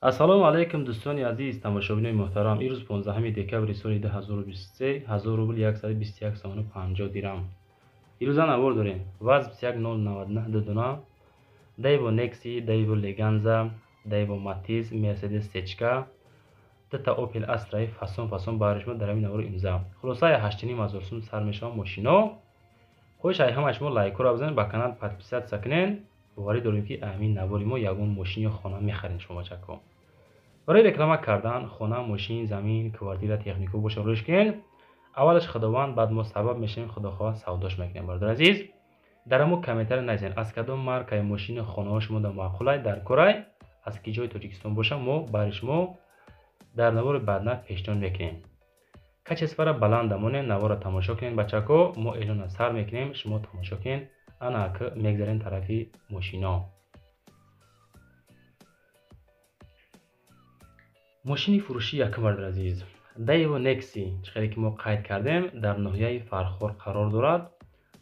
Ассалому алайкум, дӯстони азиз, тамошобинони муҳтарам. Имрӯз 15 декабри соли 2023, 1000 рубл 121 сомону 50 дирам. Ирӯза навор дорем. ВАЗ 21099 дудона, Daewoo Nexi, Daewoo Leganza, Daewoo Matiz, Mercedes Сечка, дута Opel Astra фасон фасон барои шумо дар ҳамин навори имза. Хулоса 8,5 ҳазор сум сар мешавад мошино. Хоҳиш ай ҳамаи шумо лайкҳоро бизанед, ба канал подписаться кунед. Боварӣ дорем, ки ҳамин навори мо ягон мошин ё хона мехаред шумо, бачако. Барои реклама кардан хона, мошин, замин, квартира, технико боша, рӯш кунед. Аввалаш Худованд, баъд мо сабаб мешавем, Худо хоҳад, савдош мекунем. Бародари азиз, дар ҳамо комментария нависед, аз кадом маркаи мошини хонаҳо шумо дар маъқулай, дар корай, аз ки ҷои Тоҷикистон боша, мо барои шумо дар навори баъдна пешниҳод мекунем. Качествара баланд дамонем, наворро тамошо кунед, бачако. Мо эълона сар мекунем, шумо тамошо кунед. Ана ак мегзарем тарафи мошино. Мошини фурӯшӣ якум, бародари азиз, Daewoo Nexi, чӣ хеле ки мо қайд кардем, дар ноҳияи Фархор қарор дорад.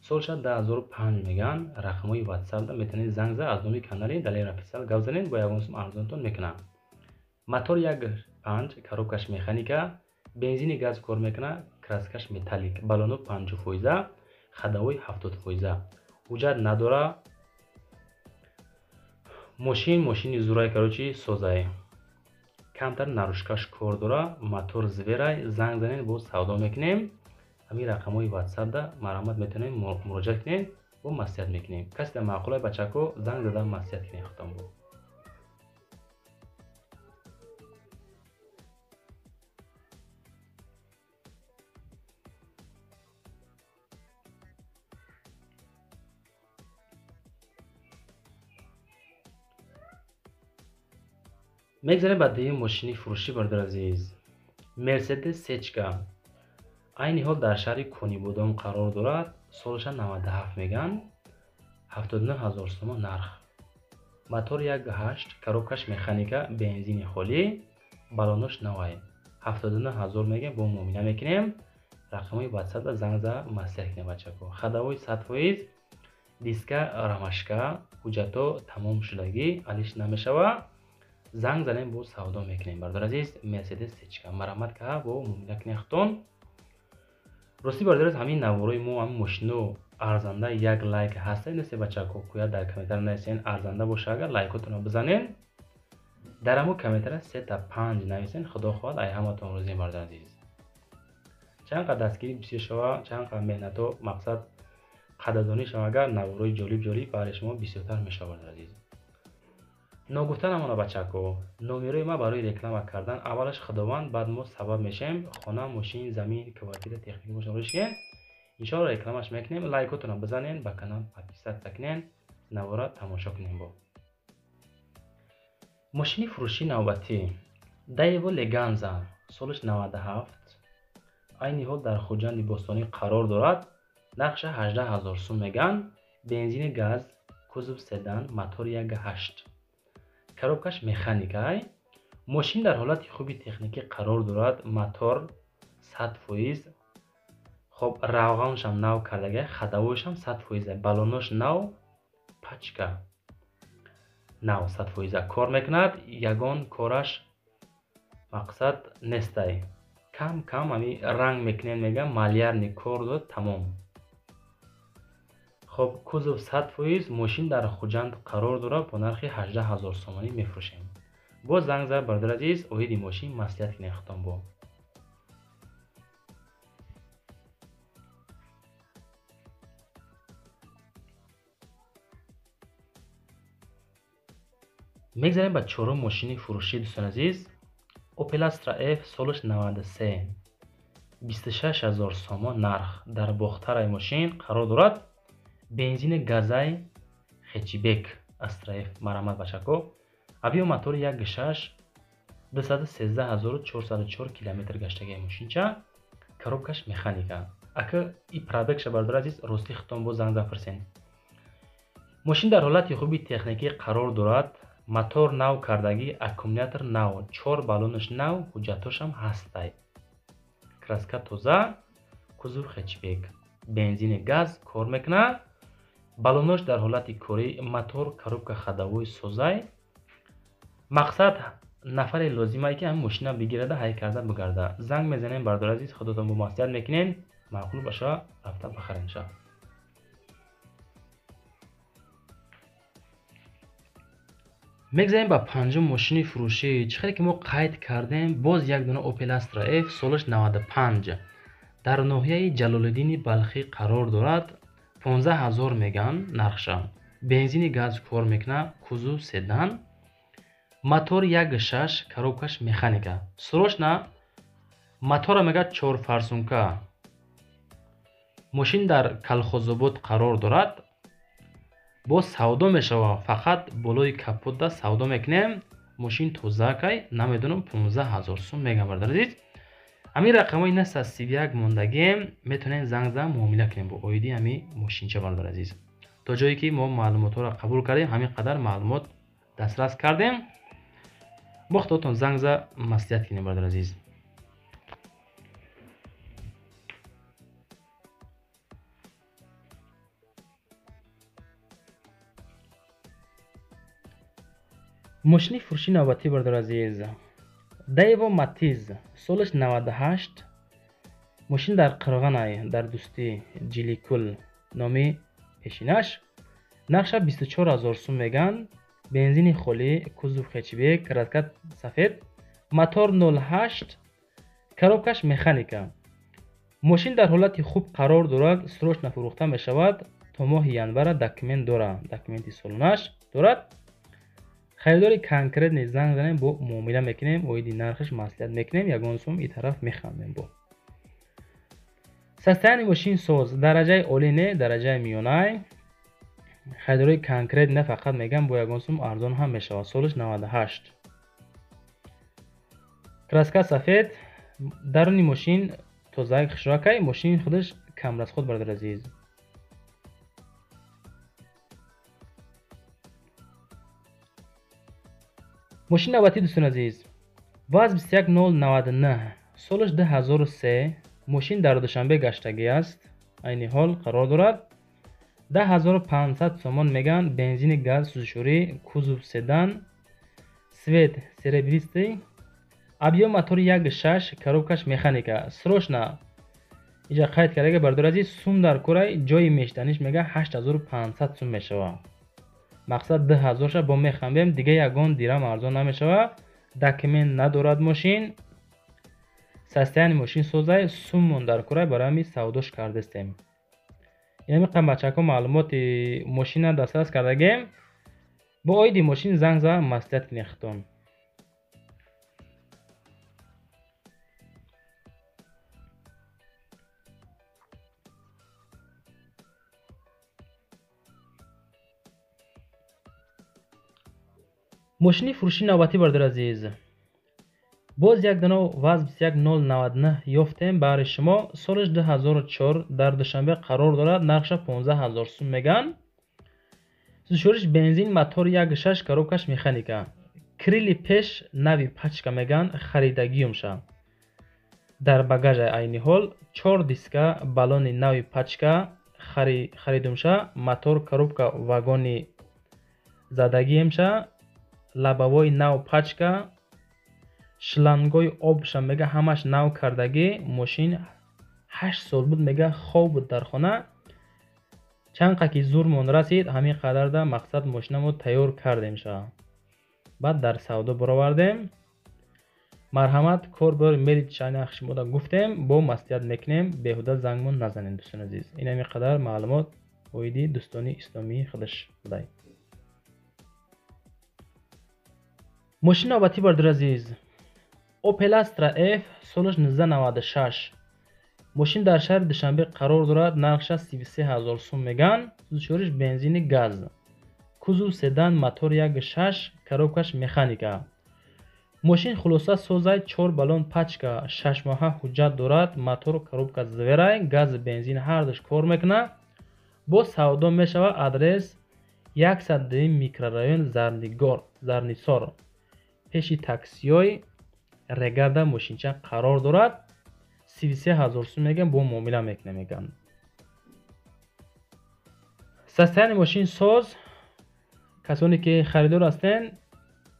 Солша 2005 мегӯянд. Рақамҳои WhatsApp метавонед занг зад, аз номи канали Далер Официал гап занед, бо ягон сум арзонтон мекунад. Мотор 1.5, коробкаш механика, бензини газ кор мекунад, краскаш металлик, баллоно 50%, ходовой 70%. Ҳуҷҷат надора. Мошин мошини зурай, короче, созай. Камтар наружкаш кор дора, мотор зверай, занг занед, боз савдо мекунем. Ҳамин рақамҳои WhatsApp-да марҳамат, метавонед муроҷиат кунед, бо маслиҳат мекунем. Касе дар маъқулай, бачако, занг зада маслиҳат кунед худтон бо. Мегзарем ба дуюм мошини фурӯшӣ, бародари азиз. Мерседес Сечка айни ҳол дар шаҳри Конибодом қарор дорад. Солша 97 мегӯянд, 79 ҳазор сомон нарх. Мотор 1.8, коробкаш механика, бензини холӣ, баллонош навай. 79 ҳазор мегӯем, бо муомила мекунем. Рақамҳои WhatsApp занг зада маслиҳат кунем, бачако. Ходовой 100%, диска ромашка, ҳуҷҷатҳо тамом шудагӣ, алиш намешавад. Занг занем, боз савдо мекунем, бародари азиз. Мерседес Сечка марҳамат ка, бо муомила кунем худтон. Ростӣ, бародари азиз, ҳамин наворои мо, ҳамин мошино арзанда як лайк ҳаста несте, бачако? Кӯя дар комментария нависен, арзанда боша агар лайкотонро бизанен. Дар ҳамо комментария сета панҷ нависен, Худо хоҳад, ай ҳаматон розием, бародари азиз. Чанд қадр дастгирӣ бисёр шава, чанд қадр меҳнатҳо мақсад қадрдонӣ шава, агар наворои ҷолиб ҷолиб барои шумо бисёртар мешавад, бародари азиз. Ногуфта намона, бачако, номерои ман барои реклама кардан. Аввалаш Худованд, баъд мо сабаб мешавем. Хона, мошин, замин, квартира, техника боша, рӯш кунед, иншоалло рекламаш мекунем. Лайкотонро бизанед, ба канал подписаться кунед, навора тамошо кунем. Бо мошини фурӯшии навбатӣ Daewoo Leganza, солаш 97, айни ҳол дар Хуҷанди Бостонӣ қарор дорад. Нархша 18 ҳазор сум мегӯянд. Бензини газ, кузов седан, мотор 1.8, коробкаш механикай. Мошин дар ҳолати хуби техникӣ қарор дорад, мотор 100%. Хоб, равғаншам нав кардагай, ходовойшам 100%, баллонош нав, пачка нав, 100% кор мекунад, ягон кораш мақсад нестай. Кам кам ҳами ранг мекунем, мегӯям, малярный кор дод, тамом. Хоб, кузов 100%, мошин дар Хуҷанд қарор дорад, бо нархи 18 ҳазор сомонӣ мефурӯшем. Боз занг зад, бародари азиз, оиди мошин маслиҳат кунед худтон бо. Мегзарем ба чорум мошини фурӯшӣ, дӯстони азиз. Opel Astra F, солаш 93, 26 ҳазор сомон нарх, дар Бохтараи мошин қарор дорад. Бензини газай, хэтчбек Astra F. Марҳамат, бачако. Объём мотори 1.6, 213 404 километр гаштагии мошинча, коробкаш механика. Ака и пробегша, бародари азиз, ростӣ худтон боз занг зад пурсен. Мошин дар ҳолати хуби техникӣ қарор дорад, мотор нав кардагӣ, аккумулятор нав, чор баллонаш нав, ҳуҷҷатҳошам ҳастай, краска тоза, кузов хэтчбек, бензини газ кор мекунад, баллонош дар ҳолати корӣ, мотор, коробка ходовой созай. Мақсад Нафаре лозимае ки ҳамин мошина бигирада, ҳай карда бигарда. Занг мезанем бардори азиз, худотон бо маслиҳат мекунем, маъқул баша рафта бихарен ша. Мегзарем ба панҷум мошини фурӯшӣ. Чӣ хеле ки мо қайд кардем, боз як дона Opel Astra F солаш 95 дар ноҳияи Ҷалолиддини Балхӣ қарор дорад. 15 000 меган нархша. Бензини газ кор мекунад, кузов седан, мотор 1.6, коробкаш механика. Срочно мотора мегӯяд чор форсунка. Мошин дар Калхозобод қарор дорад. Боз савдо мешавад, фақат болои капотда савдо мекунем. Мошин тозакай, намедонам, 15 000 сум мегам бародари азиз. Ҳамин рақамҳои 931 мондагием, метавонем занг зада муомила кунем бо оиди ҳамин мошинча бародари азиз. То ҷое ки мо маълумотҳоро қабул кардем, ҳамин қадар маълумот дастрас кардем. Бо худотон занг зада маслиҳат кунем бародари азиз. Мошини фурӯши навбатӣ бародари азиз, Daewoo Matiz, солаш 98, мошин дар Қирғанай, дар Дӯстӣ, Ҷиликул номи пешинаш. Нархша 24 000 сум меган. Бензини холӣ, кузов хэтчбек, краска сафед, мотор 08, коробкаш механика. Мошин дар ҳолати хуб қарор дорад, срочно фурӯхта мешавад. То моҳи январа документ дорад, документи солонаш дорад. Харидори конкретный занг занем, бо муомила мекунем, оиди нархаш маслиҳат мекунем, ягон сум и тараф механдем. Бо состояние мошин соз, дараҷаи олӣ не, дараҷаи миёнай. Харидорои конкрет на фақат мегӯям, бо ягон сум арзон ҳам мешавад. Солаш 98, краска сафед, даруни мошин тозаак, хушракай, мошин худаш камрасход бародари азиз. Мошини навбатӣ дӯстони азиз, ВАЗ 21099, солаш 2003, мошин дар Душанбе гаштагӣ аст, айни ҳол қарор дорад. 10 500 сомон мегӯянд. Бензини газ, сӯзишворӣ, кузов седан, цвет серебристый, объём мотори 1.6, коробкаш механика. Срочно иҷа қайд кардаги бародари азиз, сум дар курай, ҷои мештаниш мега 8500 сум мешавад. Мақсад 2000 ша бо мехамбем, дига ягон дирам арзон намешавад. Документ надорад мошин, состояние мошин созай, суммон дар курай, барои ҳамин савдош кардастем. Инами қамбачако маълумоти мошина дастрас кардагем. Бо оиди мошин занг зада маслиҳат кунед худтон. Мошини фурӯши навбатӣ бародари азиз, боз як дона ВАЗ 21099 ёфтем баҳри шумо. Солаш 2004, дар Душанбе қарор дорад. Нархша 15 000 сум мегӯянд. Сӯзишвориш бензин, мотор 1.6, коробкаш механика. Крили пеш нави пачка мегӯянд, харидагиюмша. Дар багажай айни ҳол чор диска, баллони нави пачка харидумша, мотор, коробка вагони задагиемша, лобовой нав пачка, шлангои обша мега ҳамаш нав кардагӣ. Мошин 8 сол буд мега хоб буд дар хона. Чанд қа ки зурмон расид, ҳамин қадарда мақсад мошинамо тайёр кардем ша, баъд дар савдо баровардем. Марҳамат, кор бор мерид, шайнах шумода гуфтем, бо маслиҳат мекунем, беҳуда зангмон назанед дӯстони азиз. Ин ҳамин қадар маълумот оиди дӯстони исломии худаш будай. Мошини навбатӣ бародари азиз, Opel Astra F, солаш 1996, мошин дар шаҳри Душанбе қарор дорад. Нархша 33 000 сум мегӯянд. Сӯзишвориш бензини газ, кузов седан, мотор 1.6, коробкаш механика. Мошин хулоса созай, чор баллон пачка, шашмоҳа ҳуҷҷат дорад, мотору коробка зверай, газу бензин ҳардуш кор мекунад. Боз савдо мешавад. Адрес 102 микрорайон Зарнигор, Зарнисор, пеши таксиёи Регарда мошинча қарор дорад. 33 000 сум мегӯям, бо муомила мекунем мегӯянд. Состояние мошин соз. Касоне ки харидор ҳастен,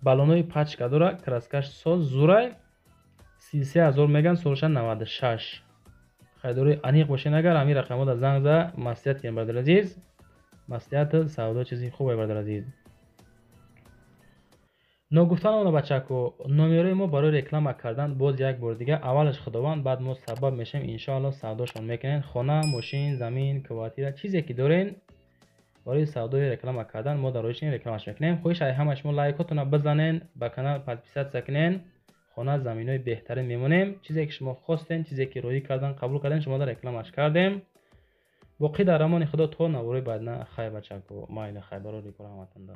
Баллонои пачка дора, краскаш соз, зурай. 33 000 меган, солша 96. Харидори аниқ бошен, агар ҳамин рақамҳо занг зада маслиҳат кунем, бародари азиз. Маслиҳату савдо чизи хубе, бародари азиз. Ногуфта намона, бачако, номерои мо барои реклама кардан. Боз як бори дига, аввалаш Худованд, баъд мо сабаб мешавем, иншоалло савдошон мекунем. Хона, мошин, замин, квартира, чизе ки дорен барои савдои реклама кардан, мо дар рӯишин рекламаш мекунем. Хоҳиш ай ҳама шумо, лайкотона бизанен, ба канал подписаться кунен. Хона, заминои беҳтарин мемонем. Чизе ки шумо хостен, чизе ки роҳӣ кардан, қабул кардем, шумо дар рекламаш кардем. Боқӣ дар амони Худо, то наворои баъдна. Хай, бачако, майли, хай, барори кор ҳаматонда.